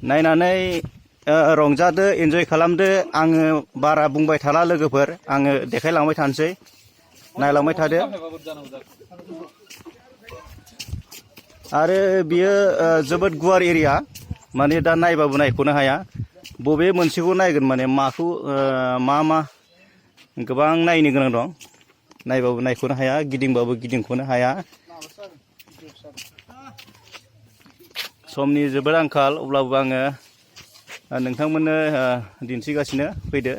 नायनानै रंजादो एन्जय खालामदो आङो बारा बुंबाय थाला लोगोफोर आङो देखायलांबाय थानोसै नायलांबाय थादो आरो बियो जोबोद गुवार एरिया माने दा नायबाबो नायख'नो हाया बबे मोनसेखौ नायगोन माने माखौ मा गोबां नायनो गोनां दं नायबाबो नायख'नो हाया गिदिंबाबो गिदिंख'नो हाया समनि जोबोद आंखाल अब्लाबो आङो नोंथांमोननो दिन्थिगासिनो फैदो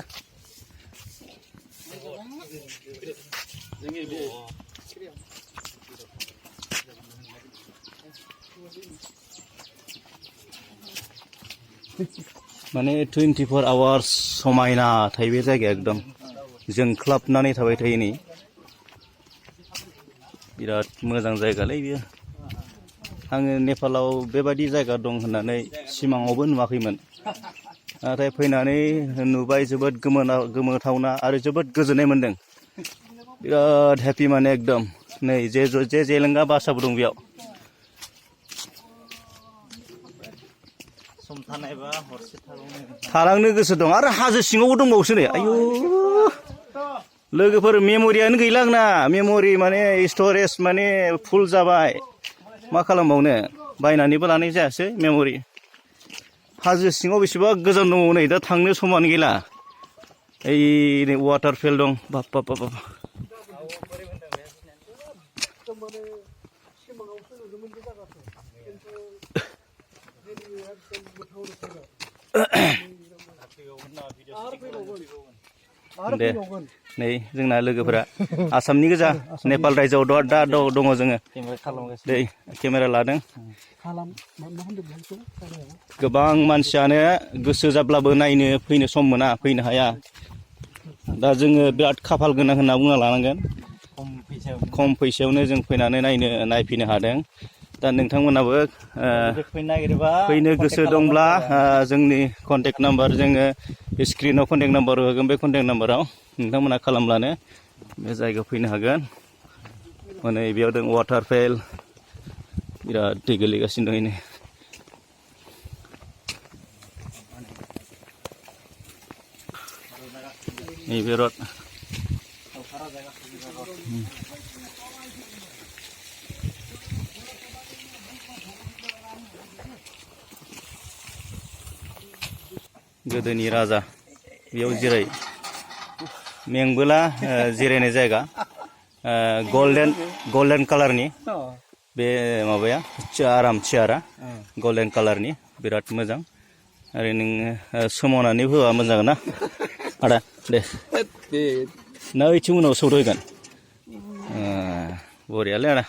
माने 24 आवार्स समायना थायो बे जायगाया एकदम जोंख्लाबनानै थाबाय थायो नै बिराद मोजां जायगालै बियो आङो नेपालाव बेबायदि जायगा दं होननानै सिमाङावबो नुवाखैमोन नाथाय फैनानै नुबाय जोबोद गोमोथावना आरो जोबोद गोजोननाय मोनदों बिराद हेपि माने एकदम नै जे जेलेंगा बासाबो दं बेयाव थालांनो गोसो दं आरो हाजो सिङावबो दंबावोसो नै आयु लोगोफोर मेम'रियानो गैला आंना मेम'रि माने स्टरेज माने फुल जाबाय मा खालामबावनो बायनानैबो लानाय जायासै मेम'रि हाजो सिङाव बेसेबा गोजान दङ नै दा थांनो समानो गैला ओइ नै वाटारफेल दं बाप बाप बाप दे नै जोंना लोगोफोरा आसामनि गोजा नेपाल रायजोआव दा दङ जोङो दे केमेरा लादों गोबां मानसियानो गोसो जाब्लाबो नायनो फैनो सम मोना फैनो हाया दा जोङो बिराद खाफाल गोनां होनना बुंना लानांगोन खम फैसायावनो जों फैनानै नायफैनो हादों दा नोंथांमोनाबो फैनो गोसो दंब्ला जोंनि कन्टेक्ट नाम्बार जोङो स्क्रिनाव कन्टेक्ट नाम्बार होगोन बे कन्टेक्ट नाम्बाराव नोंथांमोना खालामब्लानो बे जायगायाव फैनो हागोन माने बेयाव दं वाटारफेल बिराद दै गोलैगासिनो दं नैबे रड गोदोनि राजा बेयाव जिराय मेंबोला जिरायनाय जायगा गल्डेन कालारनि बे माबाया आराम चेयारा गल्डेन कालारनि बिराद मोजां आरो नोङो सोमावनानै होबा मोजां ना आदा दे ना ओइथिं उनाव सौहैगोन बरियालै आदा